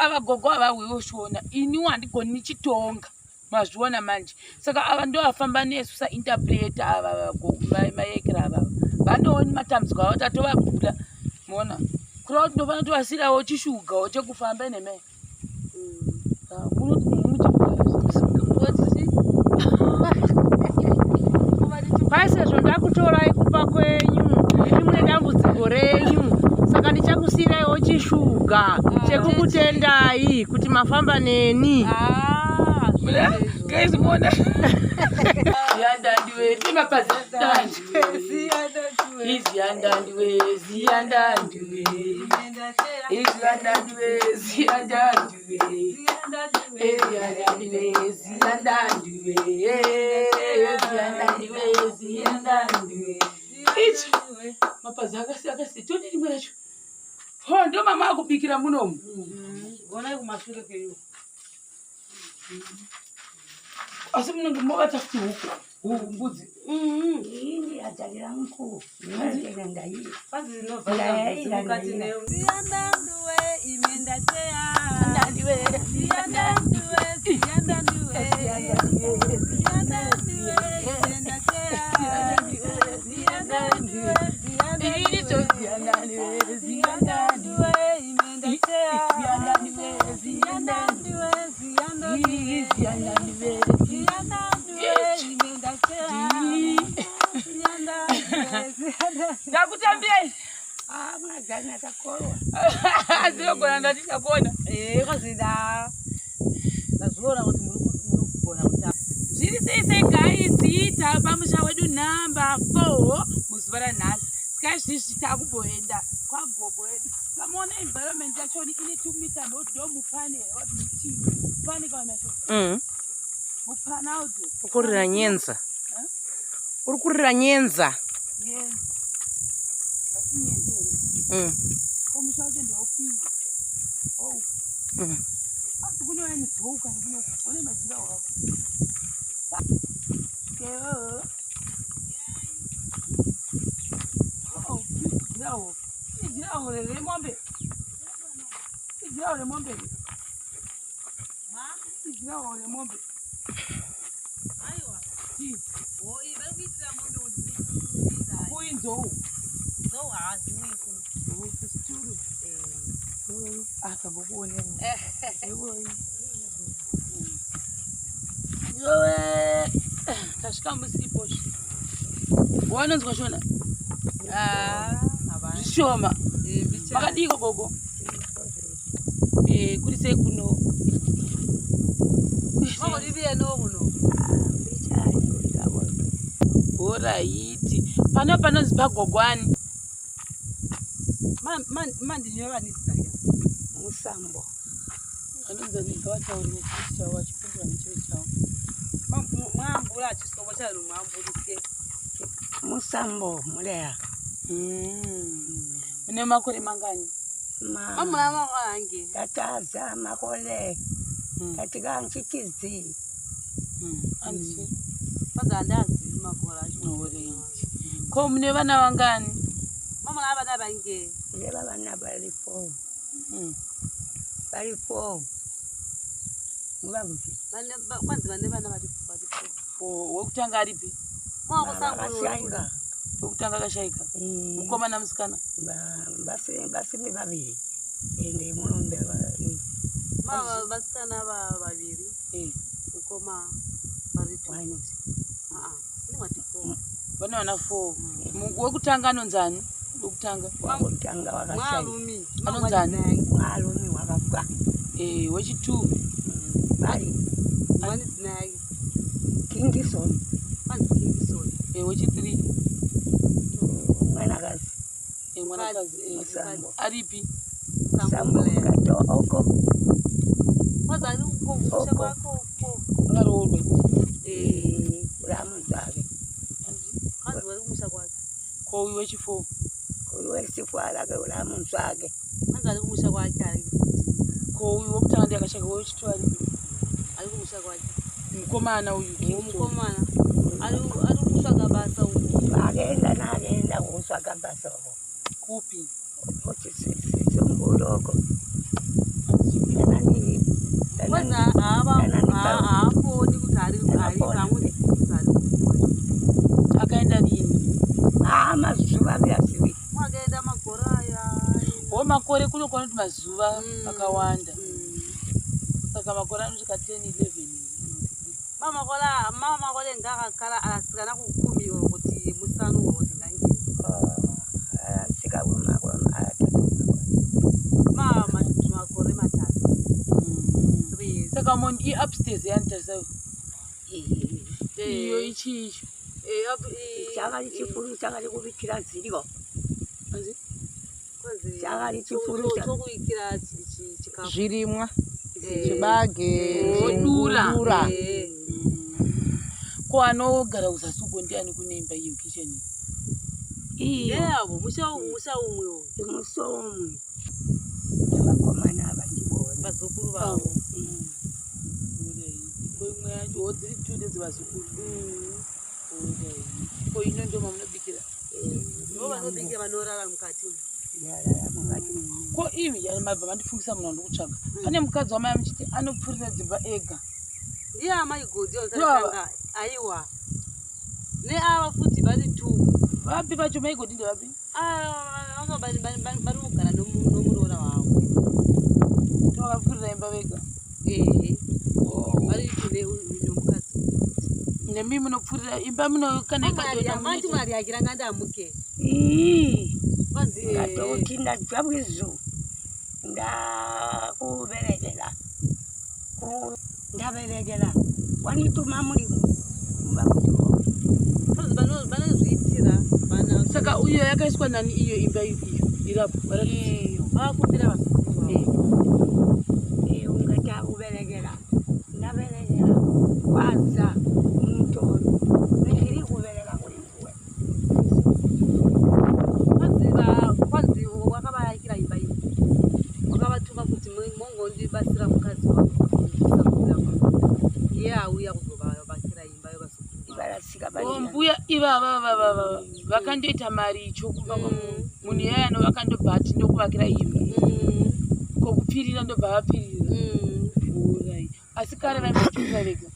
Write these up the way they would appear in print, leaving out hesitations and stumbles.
Ava gogo havahwiwo Shona, iniwo handigoni Chitonga. Mazviona manje. Saka ava ndovafamba nesu sainterpreter ava mayekera ava. Vanooni matambudziko avo tatovabula. Mona. Kureva kuti ndofanira tovasirawo chishugawo chekufamba neme. Kwai sezvo ndakutorai kumba kwenyu imi mune dambudziko renyu saka ndichakusiyiraiwo chishuga chekukutendai kuti mafamba neni. Guys, mona. Ziyandandiwe, timapazi dandiwe. Iziyandandiwe, ziyandandiwe. Iziyandandiwe, ziyandandiwe. Iziyandandiwe, ziyandandiwe. Ziyandandiwe, ziyandandiwe. Ichi mapazi akasi toni rimwe racho. Ho, ndo mama akubikira munomu. Honai kumashure kweyu. Asi munenge movata futi huku, huku mbudzi. Ini adzalira mkuu ndaiya Ndakutambiyai. Mwadzana takorwa. Ndinogona ndati ndakona. Ndazviona kuti muri kugona kutamba. Zviri sei sei guys, tava pamusha wedu number 4 muzuva ranhasi. Saka izvizvi takumboenda kwagogo wedu. Kamuona environment yachoni ine 2 meter ndo mupane what muchii. Mupane kana macho. Mupana audio. Ukurira nyenza. Uri kurira nyenza. Yes. Asinyenze here. Komusha wacho ndeupi? Oh. Asi kune nzou kana kuno kune majira wavo. Kewo. Oh, jirawo. Jirawo remombe. Jirawo remombe. Jirawo remombe. Aiwa. Chii? Oi, vari kuitira mombe kuti dziita. Kui nzou. Nzou haadziuyi kuno. Chituru. Ah, tambokuonera. Yewoi. Yowe. Tasvika musipo. Wanonzwa Shona? Ah, havana. Zvishoma. Makadiko gogo? Eh, kuri sei kuno? Makodiviya no kuno. Horaiti. Pano panonzi pagogwani. Mandinyo vanizita ke. Musambo. Anonzi ani ngavataure nechirisi chavo vachipindura nechirisi chavo. Mwambura chisomo chanu mwamburise. Musambo muleya. Mune makore mangani? Mamuna makange. Tataza makole. Tatikanchikizi. Anzi. Kwanza handazivi makore acho. Horaiti. Ko mune vana vangani? Mamuna vana vange. Leva vana bali 4. Bali 4. Muvabuzi. Kwanzi vane vana vari vari Oh, wekutanga aripi? Vakashaika. Wekutanga akashaika. Mukomana musikana? Basimi vaviri. Ende mulombe Mava vasikana vaviri. Eh. Mukoma vari two. One. Ah, ine mwati four. Vane vana 4. Wekutanga anonzani? Wekutanga. Wakutanga wakashaika. Mwalumi. Anonzani? Mwalumi wakafa. Eh, wechi2. Bali Mwani zina yake. Kingison. Kwanzi Kingison. Eh, wechi3. Mwanakazi. Eh, mwanakazi. Eh. Musambo. Aripi? Musambo kato oko. Kwanzi ari uko kusha Oko. kwako uko. Akaroorwa. Eh. Uramudzake. Kwanzi vari kumusha kwake. Ko uyu wechi4. Wesifwala ke uramudzake. Kwanzi ari kumusha kwake ari. Ko uyu wekutanga ndiye akashaika wechi2 aripi? Ari kumusha kwake. Mukomana uyu. Kingston. Mukomana. Ari ari kutsvaga basa uko. Akaenda naakaenda kutsvaga basa uko. Kupi? Kuti sisunguloko. Kana Kunokwana kuti mazuva akawanda. Saka makore anosvika 10 11. Mamakore mamakore ngakakala alasikana kukumi or kuti musanu or kuti ngange. Asika kumakore atatu. Ma makore matatu. 3 years. Saka munhu i upstairs yanitarisa iyo ichii icho? Chakali chifuru chakali kubikira ziriyo. Anzi? Kwanzi Chakali chifuru chokuikira chikafu. Zvirimwa, chibage, Dura. dura. Ko anogara kuzasi uko ndiani kune imba iyo kitchen? Iyo Ndeyavo musha musha umwe uyu. musomwe vakomana ava ndivona. Vazukuru vavo. Ko imwe yacho wo dziri two ndedzevazukuru. Ko ino ndo mamunobikira? Ndo vanobikira vanorara mukati umu. Yarara mukati. Ko ivi yani mabva mandifungisa munhu wandikutsvaga. Pane mukadzi wamai muchiti anopfurira dzimba ega. Ndiye amai Godi Ndivo ava? vasatanga. Aiwa. Neava futi vari two. Vapi vacho mai Godi ndevapi? Ava vanga vari kugara nomuroora wavo. Ndovakapfurira imba vega. Ehe. Vari two nomukadzi. Nemi munopfurira imba muno kana ikadonha Mati munoita- mwari akiranga ndamuke. Ii, Kwanzi ngatoti ndabva kwizu ndakuberekera ndaberekera wanituma murimo kumba kuti kwanzi vanozviitira vana. Saka uyo yakaiswa nani iyo imba iyo irapo? Varatidza. iyo Vakakumbira vazukuru vavo. ungati akuberekera ndaberekera kwanza mutoro ndiri kubereka kuri nguwe. Kwanzi kwanzi wakavayakira imba iyi. Wakavatuma kuti mongondibatsira mukadzi wangu kusakura kwangu. Iye auya kuzovavakira imba yevazukuru vavo. Varasika. O, mbuya ivava vava vakandoita mari icho kumba kwamunhu munhu iyaya vakandobva ati ndokuvakira imba kokupfirira ndobva vapfirira. Alright. Asi kare vaimbopfirira vega.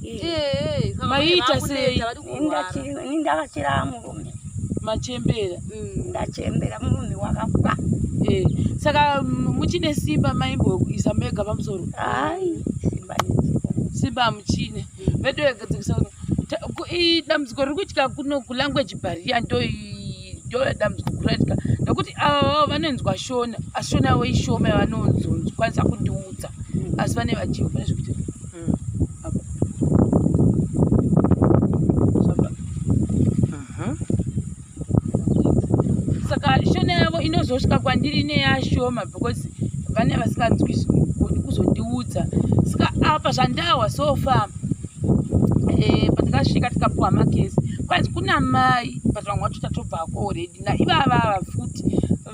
Ee, saka Maiita vakuneta, sei? vari kurwara. Nindakachira murume. Machembera. Ndachembera, murume wakafa. Eh, saka muchine simba maimboisa mega pamusoro? Ai, simba nechiko. Simba hamuchine vedu vegadzikisa dambudziko riri kuitika kuno kulanguage barrier ndo ndo dambudziko guru raitika nekuti ava vavo vanonzwa Shona asi Shona yavo ishoma yavanonzokwanisa kundiudza asi vane vachiva pane zvekuitika apa. Zvabva. Saka Shona yavo inozosvika kwandiri neyashoma because vane vasinganzwi kuzondiudza. Saka apa zvandahwa so far, patakasvika tikapuwa makesi kwanzi kuna mai, but vamwe vacho tatobvako already naivavava futi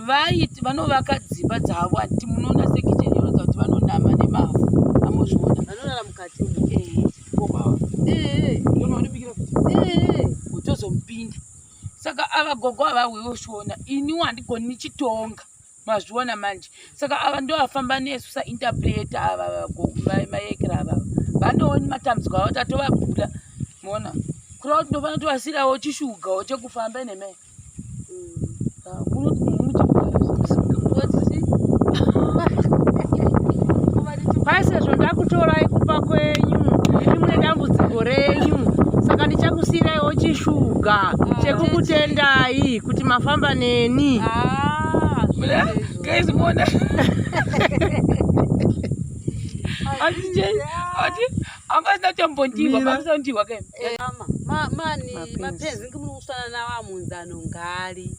vaiti vanovaka dzimba dzavo handiti munoona sekicheni inoratidza kuti vanonama nemavhu amozviona. Vanorara mukati umu. Gogo Ee, ndomavanobikira futi. Ee. Kutozomupinda saka ava gogo havahwiwo Shona, iniwo handigoni Chitonga mazviona manje. Saka ava ndovafamba nesu sainterpreter ava mayekera ava vanooni matambudziko avo tatovabhula mona kureva kuti ndofana tovasirawo chishugawo chekufamba neme. Wotiti? Kwai sezvo ndakutorai kumba kwenyu imi mune dambudziko renyu, saka ndichakusiyiraiwo chishuga chekukutendai kuti mafamba neni. Ah, zvinezvo. Guys, mona ati angasina tombondiwa Mira. pamusondiwa ke. Mama, mani Mapenzi. mapenzi ngi muri kuswana nawo amunzano ngali.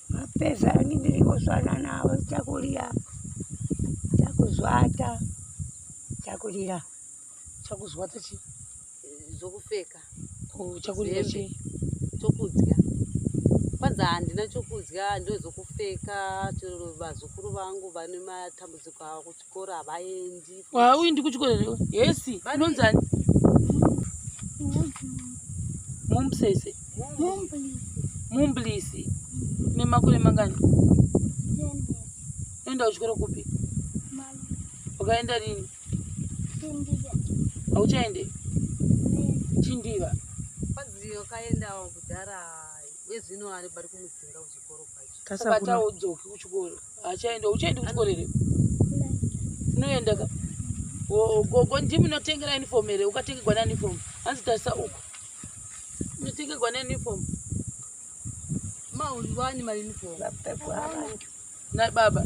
Mapesa ani ndiri kuswana nawo chakurya, chakuzwata, chakurira. Chakuzwata chi? Zvokupfeka. Oh, chakurya Zembe. chi? Chokudya. Kwanza handina chokudya, ndozokupfeka. Chero vazukuru vangu vane matambudziko avo kuchikoro havaendi. Wauyi ndikuchikoro here? Yesi, unonzani? Mumusese Mumblisi. Une makore mangani? Unoenda kuchikoro kupi? Wakaenda rini? Hauchaende chindiva? Kwanzi wakaendawo kudhara, wezvino ari bari kumudzinga kuchikoro kwacho. Saka taudzoki kuchikoro. Achaenda, uchaenda kuchikoro here? Unoenda ka? Gogo ndimi unotengera uniform here? Ukatengerwa neuniform. Hanzi tarisa uko. Unotengerwa neuniform. Mauri mauniform. Vapfekwa abantu. Na baba.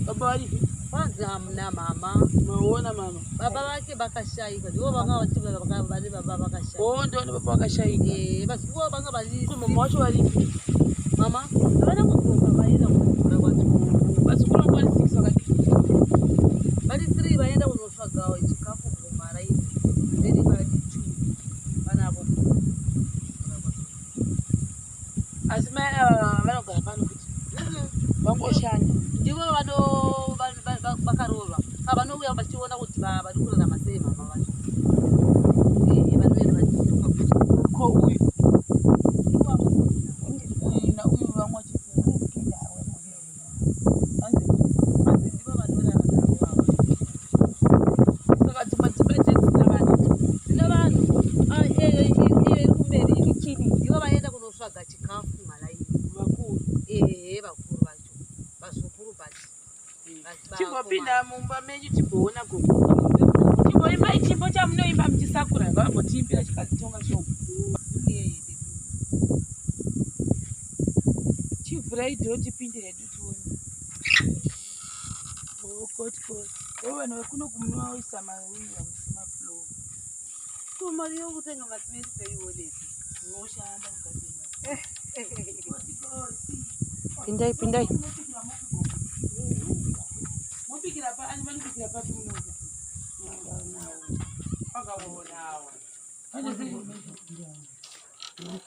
Baba varipi? Kwanzi hamuna mama. Maona mama. Baba vake vakashaika. Ndivo vanga vachivara vari baba vakashaika. Oh, ndivo baba vakashaika. Eh, vazukuru vanga vari. Ko mama wacho varipi? Mama, havana kudzoka vaenda kunotsvaga kwacho. Vazukuru vangu vari 6 vakadii? Vari 3 vaenda kunotsvaga chikafu kumaraini. Then vari 2 vanavo. Asi mai ava vanogara pano futi. Vangoshanda. Ndivo vano vakaroorwa. Saka vanouya vachiona kuti vari kurarama sei mama vacho. Eh, vanoenda vachituka kuti Ko uyu uyu na uyu vamwe Hanzi ndivo vanorara navo ava. Saka dzimwe dzimba dzedzina vanhu. Dzina vanhu. Ah, iyo iri kumberi iyo. Ndivo vaenda kunotsvaga chikafu malaini. Vakuru. Ehe, vakuru vacho. Vazukuru vacho. Chimbopinda mumba menyu timboona gogo. Chimboimbai chimbo chamunoimba muchisakura ngavambotiimbira chikazitonga shoma. Chivhurai dhoo tipinde hedu tione. Oh, koti koti. Oh, vanhu vekuno kumunoisa mauya musi maflow. Ko mari yokutenga masimenti toionepi? Unoshanda kugadzira. Koti koti. Pindai, pindai. Mobikira paani vanobikira papi munoku? Vakaonawa.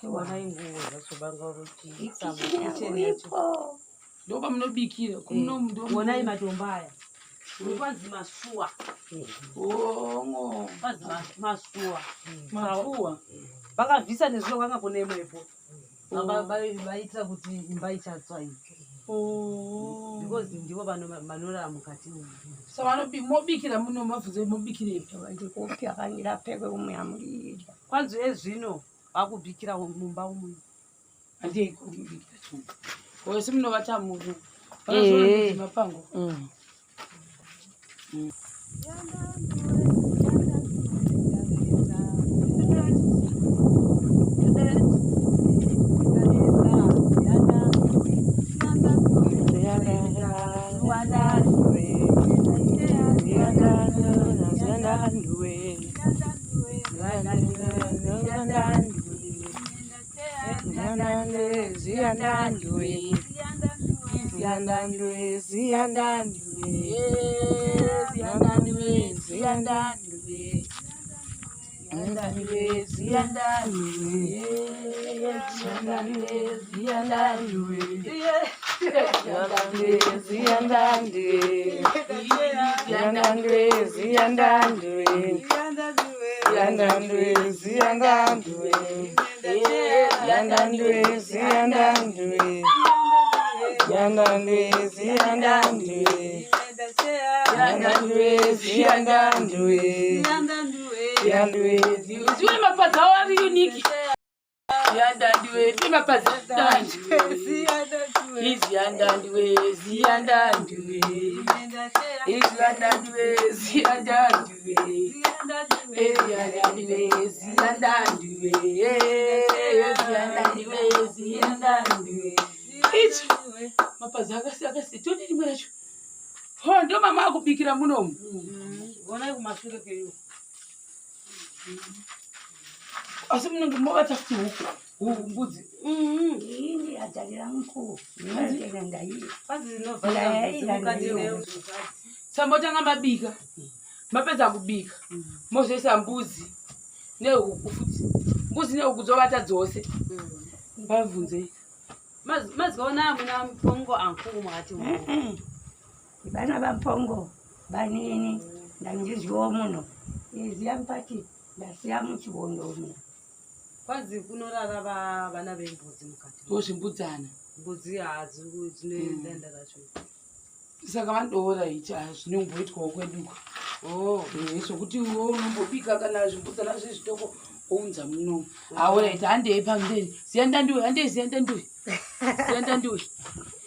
Onai nguo dzacho vanga vochiisa mukicheni yacho. Ndopamunobikira. Onai matombo aya. Kwanzi masuwa. Ongo. Kwanzi masuwa. Mafuwa. Vakabvisa nezvino kwanga kune mwepo. Vaitira kuti imba ichatsva iyi. Oh. Because ndivo vanorara mukati umu. Saka mobikira muno mabvunze mobikirepi? Ndikupyakanira phekwe umuyamulira. Kwanzi ezvino vakubikira mumba umu. Handei kubikira chungu. Wese munovata muno. Eh. Mapango. Ziwe mapazi awo ari unique. Ziyandandiwe, ziwe mapazi andandiwe. Iziyandandiwe, ziyandandiwe. Iziyandandiwe, ziyandandiwe. Iziyandandiwe, ziyandandiwe. Ziyandandiwe, ziyandandiwe. Ichi mapazi akasi toni rimwe racho. Ho, ndo mama akubikira munomu. Onai kumashure keiyo. Asi munenge movata futi huku, huku mbudzi. Ini adzalira mkuu. Ndinatena ndaiya. Kwanzi inovharira mukati Sambotanga mabika. Mapedza kubika. Mozoisa mbudzi nehuku futi. Mbudzi nehuku dzovata dzose. Pabvunzei. Maziona amuna mupongo ankulu mukati umu. Vana vampongo vanini ndandizwiwo muno. Iziya mpati ndasiya muchibondo umu. Kwanzi kunorara vana vembudzi mukati. Ndozvimbudzana. Mbudzi hadzi dzine denda racho. Saka vandoora ichi zvinomboitwawo kweduko. Oh. Zvokuti iwe unombobika kana zvimbudzana zvezvitoko wounza munomu. Aoraiti handei pamberi. Ziyandandiwe, handei ziyandandiwe. Ziyandandiwe.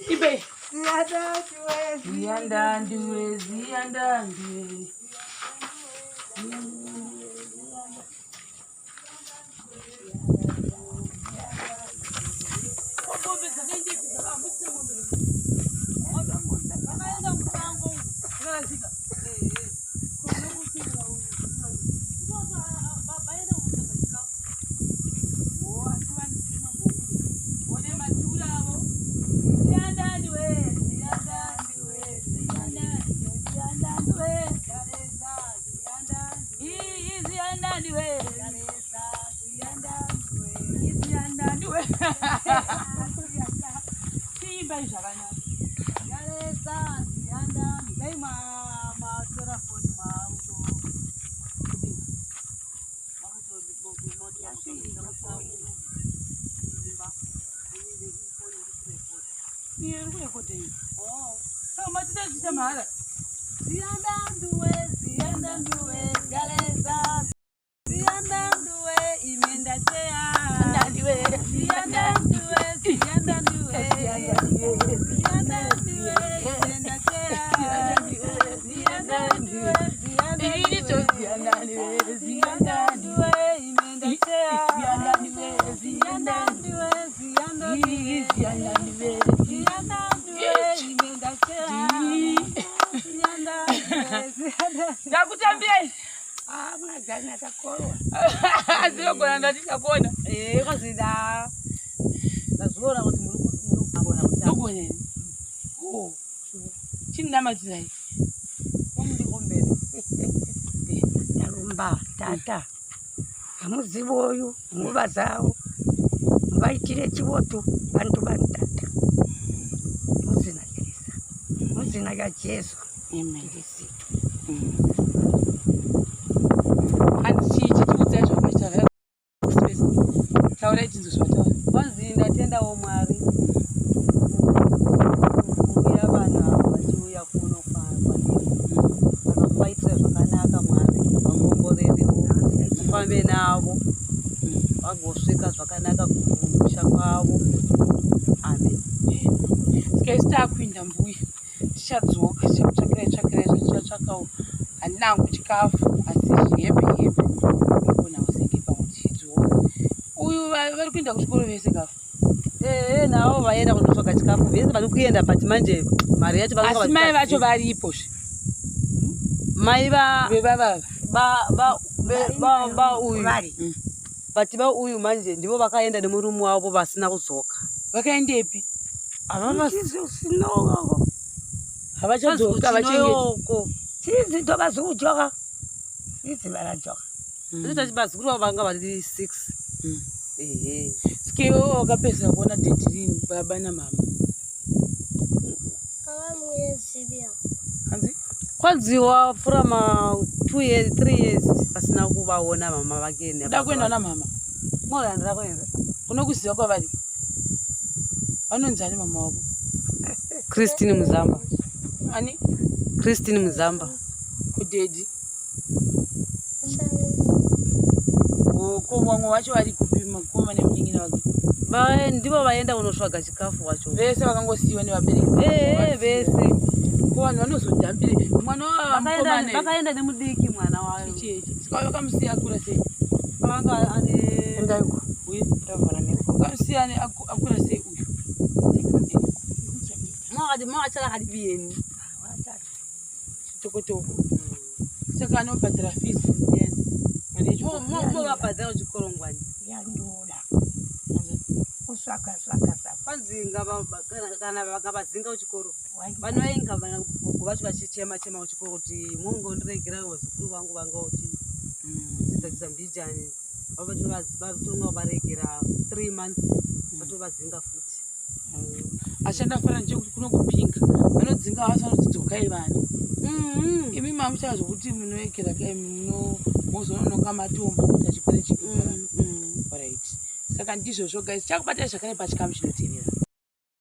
Ibe. Ziyandandiwe, Ziyandandiwe, ziyandandiwe. Mombe dzakaendepi? Hamusina mombe. Vakaenda musango. Dzakarasika. Oh, asi vanhu one matura avo. Ziyandandiwe, ziyandandiwe, ziyandandiwe, ziyandandiwe. Iyi ziyandandiwe. Iyi ziyandandiwe. Chiimbai zvakanaka. Iye iri kurekodha iyi. Saka matita mahara. Ziyandanduwe, ziyandanduwe, galeza. Ziyandanduwe, imenda cheya. Ziyandandiwe. Ziyandanduwe, ziyandanduwe. Ziyandanduwe, imenda cheya. Ziyandanduwe, Iricho ziyandanduwe. ziyandandiwe, ziyandandiwe. Ziyandanduwe, imenda cheya. Ziyandandiwe, ziyandandiwe. Ziyandanduwe, ziyandanduwe. Ziyandandiwe. Ziyandanduwe, imenda cheya. Ziyandanduwe, ziyandanduwe. Ndakutambirei. Ah, mwadzana takorwa. Zinogona ndatichakona. Eh, kwazida. Ndazviona kuti muri kugona kutamba. Nogona here? Oh. Chinamatirai. Mundikombere. Talumba tata. Hamuzivi uyu nguva zawo. Muvaitire chivotu vantu vanu tata. Muzina Kristu. Muzina rya Jesu Amen. Kristu. Hanzi chii chitiudzai zvamunoita space. Taurai chinhu zvataura. Kwanzi ndatendawo Mwari kuuya vanhu ava vachiuya kuno kwandiri. Saka muvaitire zvakanaka Mwari, vakomborerewo, mufambe navo, vagosvika zvakanaka kumusha kwavo. Amen. Saka isu takuinda mbuya. Tichadzoka tichakutsvakirai tsvakirai zvatichatsvakawo. Handina hangu chikafu asi zvihembe hembe. Unogona kusenge pamwe tichidzoka. Uyu vari kuenda kuchikoro vese kafa. Ehe, navo vaenda kundotsvaga chikafu vese vari kuenda but manje mari yacho vanonga Asi mai vacho vasingazivi. varipozve. Mai va Vevavava. va va ve- va va uyu Vari. but va uyu manje ndivo vakaenda nemurume wavo vasina kudzoka. Vakaendepi? Havavasi Sinowo. Havachadzoka vachengeti. kuchinoyoko. Chizi tobazukujoka. Izi barajoka. Ndoti vazukuru vavo vanga vari 6. Ehe. Saka iwewe wakapedzisira kuona dhedhi rini baba namama? Ava mwedzi biya. Hanzi? Kwanzi wapfuura ma 2 years 3 years vasina kuvaona mama vake Uda kuenda namama? Mwana handira kuenda. Unokuziva kwavari? Vanonzi ani mama wako? Christine Muzamba. Ani? Christine Muzamba. Kudhedhi. Ko vamwe vacho vari kupi mukoma nemunin'ina wake? Va ndivo vaenda kunotsvaga chikafu wacho. Vese vakangosiyiwa nevabereki. Ehe vese. Ko vanhu vanozodhambire mwana Vakaenda wamukomana vakaenda nemudiki mwana wayo. chichechi. Saka vakamusiya akura sei? Vanga ane Endaiko. Uye Ndovhara neko. vakamusiya akura sei uyu? Mwakati mwakachala kadi biyeni. Chitokotoko. Saka anobhadhara fees ndiani? Mari yechikoro. Mwakabhadhara kuchikoro ngwani. Yandura. Hanzi? Kusvaka svaka svaka. Kwanzi ngava kana vakavadzinga kuchikoro. Vanhu vainga vana gogo vacho vachichema chema kuchikoro kuti mungondiregera vazukuru vangu vanga kuti dzidzadzisa mbijani. Vatonga varegera 3 months vatovadzinga futi. Asi chandafara ndechekuti kuno kupinga vanodzinga vasi vanoti dzokai vana. Imi mamuchava zvokuti munoekera kai mozononoka matombo kuti achipere chikora. Alright. Saka ndizvozvo guys, chakubatai zvakare pachikamu chinotevera.